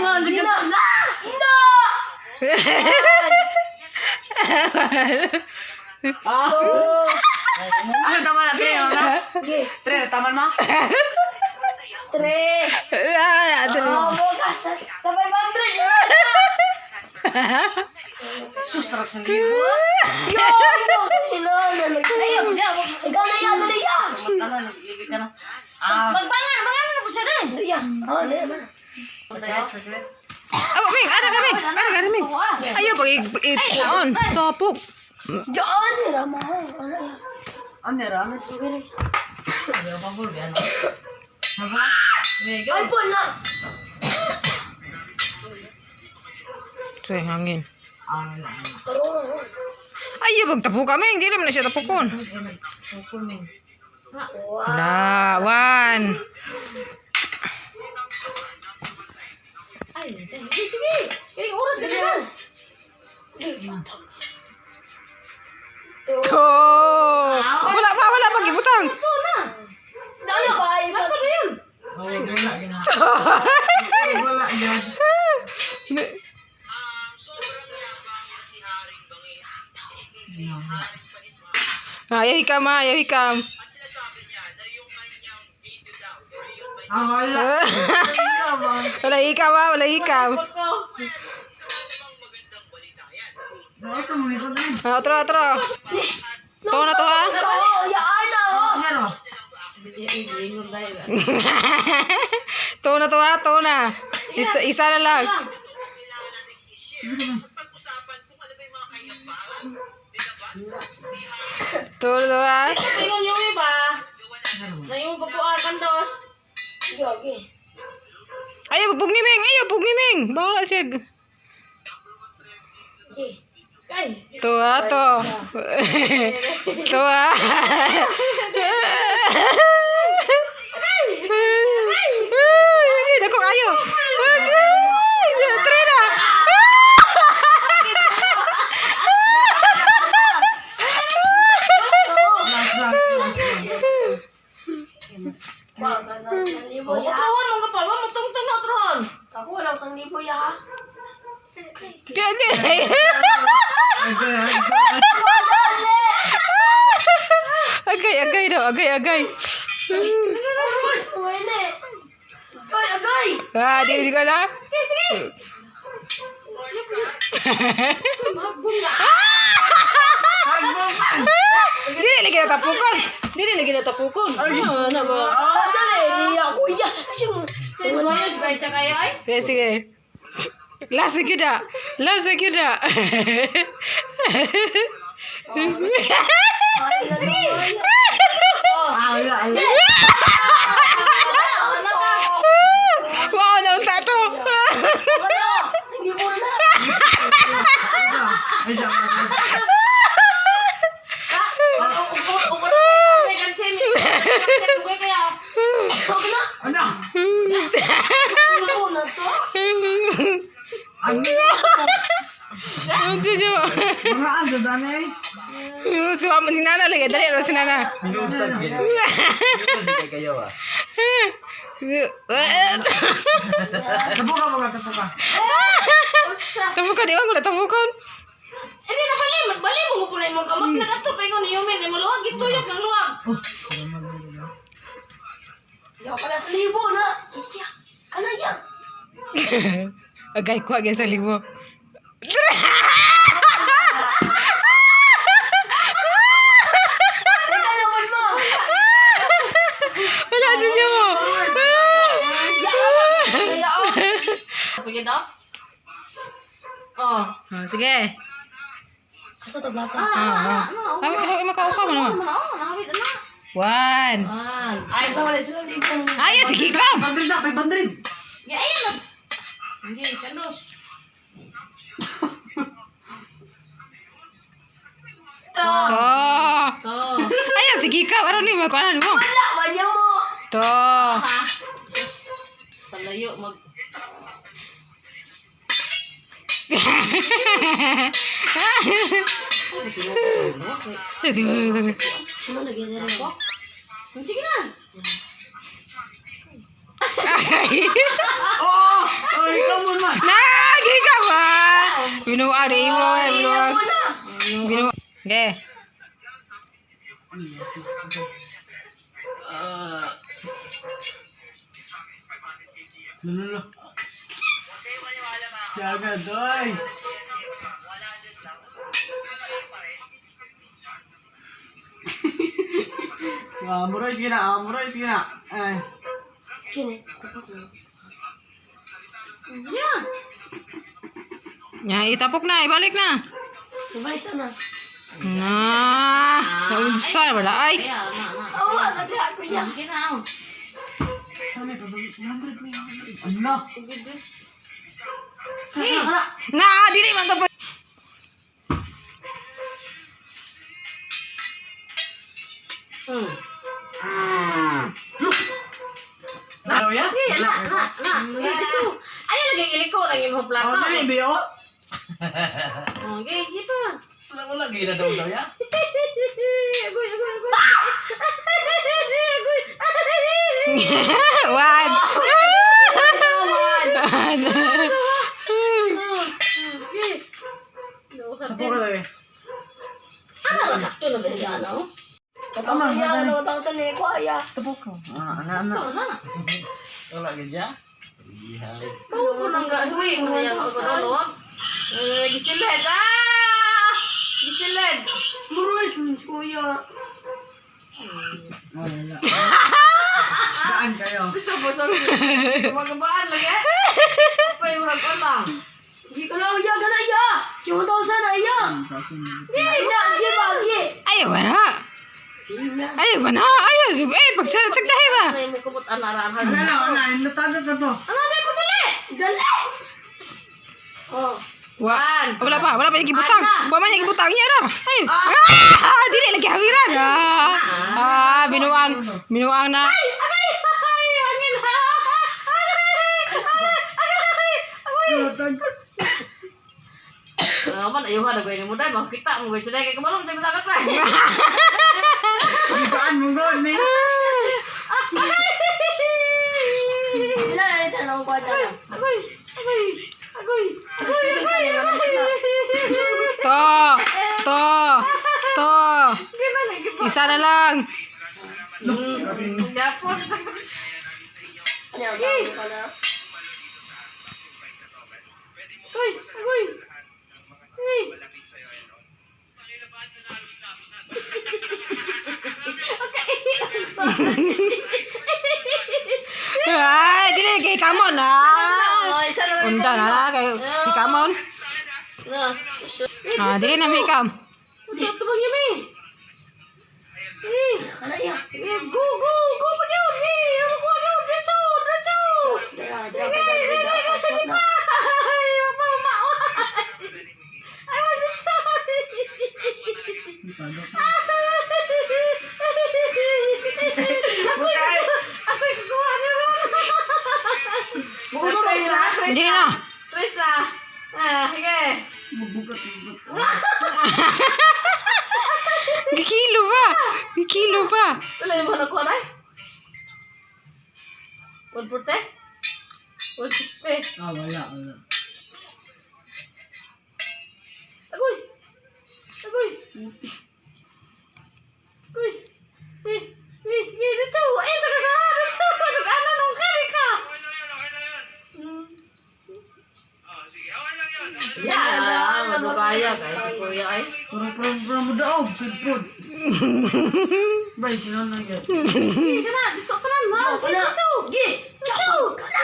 Sige na. No! Ano tama na? Tre, ano na? Sige. Tre, tama na? Tre. Ah, dali. Oh, bukas. Na 500. Sus, tarak sa libo. Yo, ito. Sino? Ayaw, di ako. Ikaw na yan, dali ka. Tama, nag-ibig ka na. Magbangan, bangan na po siya din. Dali ka. Oh, dali na. Sakit, sakit. Awa, Ming, ara ka, Ming. Ara ka, Ming. Ayaw, pag i-on. Topok. Diyan, rama. Ano yan? Ano ra? Ay, Ano po na. Ito yung hangin. Karoon. Ayaw, pag tapuka, Ming. Dili mo na siya tapukon. Wow. La, one. Ay, sige, sige. Kaya oras ka na. Two. Wala pa, wala pa. Gibutang. Dali ba? Bato na yun. Ayaw hikam, ha. Ayaw hikam. Wala hikam, ha. Wala hikam. Pagko. Ah, otro, otro. To na to, ha. Oo, yaan na. Oh. To na to, ha. To na. Isa, isa na lang. To na to, ha. Tingnan yung iba. Na yung pagkuakan dos. Sige, okay. Ayaw, pugni, Ming. Ayaw, pugni, Ming. Bahala siya. Sige. Ay. To, ha, to. To, ha. Ay, dako kayo. Ay, tre na. Wow, sa 1,000 ya. Otrohon mo ka pa. Wa mo tungtong na otrohon. Ako wala 1,000 ya. Ha? Okay. Gani. Agay, agay daw, agay, agay. Mas mo eh. Agay, agay. Ah, di di ko na. Sige, sige. Dili lagi na tapukon. Dili lagi na tapukon. Ah, ano ba? Ah, dali. Ako ya. Sino ba yun? Ba siya kayo ay? Sige, sige. Last kita. Last kita. Ay, lagi. Oh. Ano ka? Wow, naunta to. Wala. 1,000 na. Huwag na. Ano na to? Ang juju. Suwa mo ni Nana lagi dali ro si Nana. Minusag yun. Minusag kayo ah. Tapukon, iwan ko na tapukon. Hindi na bali, magbali mo po na imong kamot nagato pa ingon ni mo luwag gituyok ng luwag. Yaw pala 1,000 na. Iya. Kana ya. Agay ko agay sa libo. Teka naman mo. Wala juju mo. Kaya oh. Sige daw. Oh. Ah, sige. Asa to blata? Ah, ah. Ay, ay, makauka mo naman. Ano na oh, nawid na. One. One. Ay, sa wala sila libo. Ay, sige kam. Ya ayun na. Hindi, kanus. To. To. To. Ay, sige kam. Ano ni mo kuan mo? Wala man niya mo. To. Ha. Palayo mag Sino lagi dere ko? Sige na. Ay. Oh, Na, giga ba? Binuang di mo, eh, binuang. Ako na. Binuang. Okay. Lolo. Jaga, doy. Amuroy, sige na, amuroy, sige na. Ay. Kinis, tapos na. Yeah. Ya, itapok na, ibalik na. Sabay sana. Na, naunsa wala ay. Kaya, na, na. Awa, sa kaya kuya. Sige na, oh. Kami, 100 na yun. Ano? Hey, Na, dili man to. Ano yan? Hey, na, na, na. Dito. Ay, lagi iliko lang yung mga plato. Oh, dali, biyo. Okay, ito. Wala, wala, gina daw daw ya. Agoy, agoy, agoy. Agoy. One. One. Okay. No, Tapo ka lang eh. Ano ba sakto na ba yan, no? 1,000 yan, 1,000 eh, kuya. Tapo ka. Ah, ana, ana. Ito na. Wala, gina. Ihay. Bawo ko nang gahuwi mo na yan. Pagkakalawag. Gisilid. Ah! Gisilid. Muroy, suns kuya. Wala. Daan kayo. Gusto mo, sorry. Magabaan lagi. Pay mo lang lang. Gi ka na, iya, ka na, iya. Yung 1,000 na, iya. Iya, gi ba, gi. Ay, wala. Ay, wala. Ay, sug eh pagsagdahi ba? Ano yung kumot anaraan? Wala na, wala. Natagad na to. Ano na yung dali? Dali! Oh. Wa. One. Wala pa, wala pa yung gibutang. Ana. Wa man yung gibutang niya ra. Ay. Ah, dili lagi hawiran. Ah, ah binuang, binuang na. Ay! Aray! Ay! Angin! Aray! Aray! Aray! Natagad. Ah, man ayuhan na gawin mo dai makita mo gawin siya kay kamalong sa matagat pa. Daan mo god ni. Ila, ila, ila, ko na. Agoy! Agoy! Agoy! Agoy! Sige, sige, Agoy! To. To. To. Isa na lang. Yapon! Ano, ano, ka na? Agoy! Agoy! Ay! Ay, dili kay kamon ah. Oh, isa na lang. Unta na kay kay kamon. Na. Ah, dili na mi kam. Ito bang yun eh? Eh! Ka na, iya. Eh, go, go, go pa yun! Eh, ano ko yun? Diretso, diretso! Dara, dara, Sige, dara, sige, dara, sige, sige na. pa! Ay, mapama! Ay, masitso! Ako'y, ako'y kukuha niya. Tres na, tres Dili na. na. Tres na. Ah, sige. Gikilo pa. Gikilo pa. Wala yung mga nakuha na eh. 140? 160? Ah, wala, wala. Agoy! Agoy! Agoy! Eh, eh, eh, dito! Ay, sa kasama! Dito! Nag-ala nung kari ka! Yeah, madugaya kay si Kuya ay. Parang parang parang mo daw, good. Bay, sino na yan? Hindi ka na, dito ka na, ma. Ka na. Dito! Gi! Dito! Ka na!